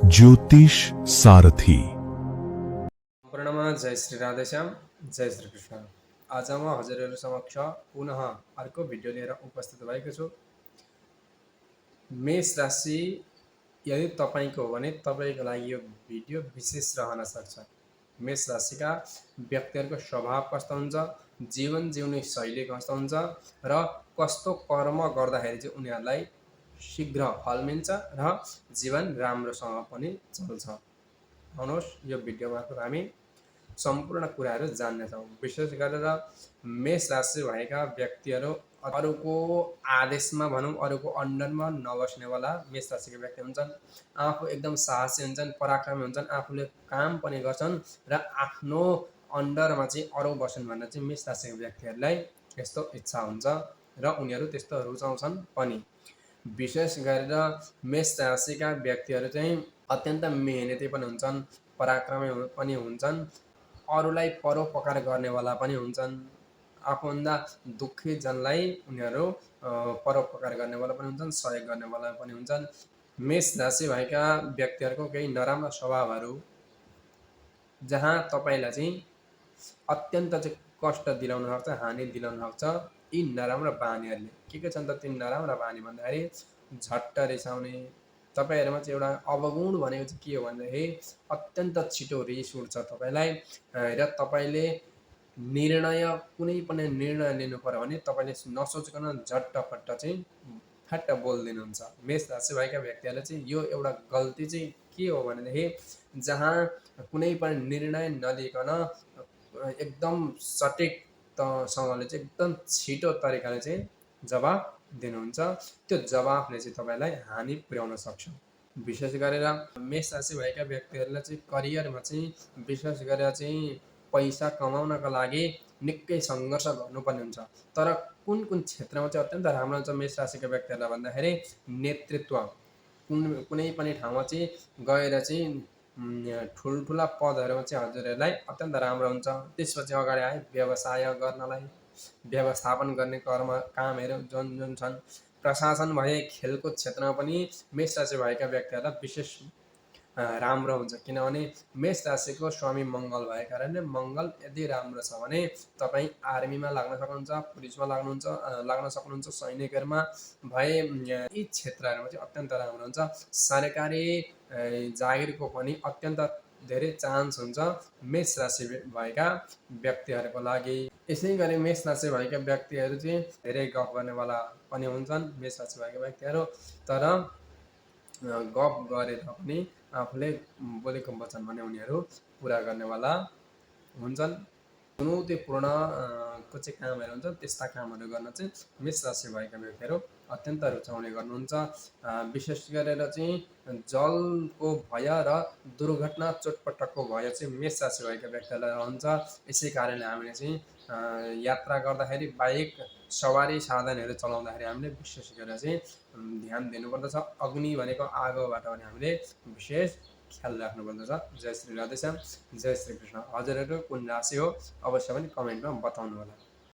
ज्योतिष सारथी। पूर्णमा जय श्री राधेश्याम, जय श्री कृष्ण। आज म हजुरहरू समक्ष पुनः अर्को भिडियो लिएर उपस्थित भएको छु। मेष राशि यदि तपाईको हो भने तपाईको लागि यो भिडियो विशेष रहन सक्छ। मेष राशिका व्यक्तिहरूको स्वभाव कस्तो हुन्छ, जीवन जिउने शैली कस्तो हुन्छ र कस्तो कर्म गर्दाखेरि चाहिँ उनीहरूलाई शीघ्र फल मिल्छ र जीवन राम्रोसँग पनि चल्छ। आउनुहोस् यो भिडियो मार्फत हामी सम्पूर्ण कुराहरू जान्नेछौँ। विशेष गरेर मेष राशि भएका व्यक्तिहरू अरूको आदेशमा भनौँ अरूको अन्डरमा नबस्नेवाला मेष राशिका व्यक्ति हुन्छन्। आफू एकदम साहसी हुन्छन्, पराक्रमी हुन्छन्, आफूले काम पनि गर्छन् र आफ्नो अन्डरमा चाहिँ अरू बस्छन् भनेर चाहिँ मेष राशिका व्यक्तिहरूलाई यस्तो इच्छा हुन्छ र उनीहरू त्यस्तो रुचाउँछन् पनि। विशेष गरेर मेष राशिका व्यक्तिहरू चाहिँ अत्यन्त मेहनती पनि हुन्छन्, पराक्रमी पनि हुन्छन्, अरूलाई परोपकार गर्नेवाला पनि हुन्छन्। आफूभन्दा दुःखी जनलाई उनीहरू परोपकार गर्नेवाला पनि हुन्छन्, सहयोग गर्नेवाला पनि हुन्छन्। मेष राशि भएका व्यक्तिहरूको केही नराम्रा स्वभावहरू जहाँ तपाईँलाई चाहिँ अत्यन्त चाहिँ कष्ट दिलाउन सक्छ, हानि दिलाउन सक्छ यी नराम्रा बानीहरूले। के छन् त ती नराम्रा बानी भन्दाखेरि झट्ट रिसाउने, तपाईहरुमा चाहिँ एउटा अवगुण भनेको चाहिँ के हो भन्दाखेरि अत्यन्त छिटो रिस उठ्छ तपाईलाई र तपाईले कुनै पनि निर्णय लिनु पर्यो भने तपाईले नसोचिकन झट्टपट्ट चाहिँ फट्ट बोलिदिनुहुन्छ। मेष राशि भएका व्यक्तिहरूले चाहिँ यो एउटा गल्ती चाहिँ के हो भनेदेखि जहाँ कुनै पनि निर्णय नलिकन एकदम सटिकसँगले चाहिँ एकदम छिटो तरिकाले चाहिँ जवाफ दिनुहुन्छ। त्यो जवाफले चाहिँ तपाईलाई हानि पुर्याउन सक्छ। विशेष गरेर मेष राशि भएका व्यक्तिहरूलाई चाहिँ करियरमा चाहिँ विशेष गरेर चाहिँ पैसा कमाउनका लागि निकै सङ्घर्ष गर्नुपर्ने हुन्छ। तर कुन कुन क्षेत्रमा चाहिँ अत्यन्त राम्रो हुन्छ मेष राशिका व्यक्तिहरूलाई भन्दाखेरि नेतृत्व, कुनै पनि ठाउँमा चाहिँ गएर चाहिँ ठुल्ठुला पदहरूमा चाहिँ हजुरहरूलाई अत्यन्त राम्रो हुन्छ। त्यसपछि अगाडि आए व्यवसाय गर्नलाई, व्यवस्थापन गर्ने कामहरू जुन छन्, प्रशासन भए खेलकुद क्षेत्रमा पनि मेष राशि भएका व्यक्तिहरूलाई विशेष राम्रो हुन्छ। किनभने मेष राशिको स्वामी मङ्गल भएको कारणले मङ्गल यदि राम्रो छ भने तपाईँ आर्मीमा लाग्न सक्नुहुन्छ, पुलिसमा लाग्न सक्नुहुन्छ, सैनिकहरूमा भए यी क्षेत्रहरूमा चाहिँ अत्यन्त राम्रो हुन्छ। सरकारी जागिरको पनि अत्यन्त धेरै चान्स हुन्छ मेष राशि भएका व्यक्तिहरूको लागि। यसै गरी मेष राशि भएका व्यक्तिहरू चाहिँ धेरै गफ गर्नेवाला पनि हुन्छन् मेष राशि भएका व्यक्तिहरू। तर गफ गरेर पनि आफूले बोलेको वचन भने उनीहरू पुरा गर्नेवाला हुन्छन्। चुनौतीपूर्ण को चाहिँ कामहरू हुन्छ त्यस्ता कामहरू गर्न चाहिँ मेष राशि भएका व्यक्तिहरू अत्यन्त रुचाउने गर्नुहुन्छ। विशेष गरेर चाहिँ जलको भय र दुर्घटना चोटपटकको भय चाहिँ मेष राशि भएका व्यक्तिहरूलाई रहन्छ। यसै कारणले हामीले चाहिँ यात्रा गर्दाखेरि बाइक सवारी साधनहरू चलाउँदाखेरि हामीले विशेष गरेर चाहिँ ध्यान दिनुपर्दछ। अग्नि भनेको आगोबाट पनि हामीले विशेष ख्याल राख्नुपर्दछ। जय श्री राधेश्याम, जय श्री कृष्ण। हजुरहरू कुन राशि हो अवश्य पनि कमेन्टमा बताउनु होला।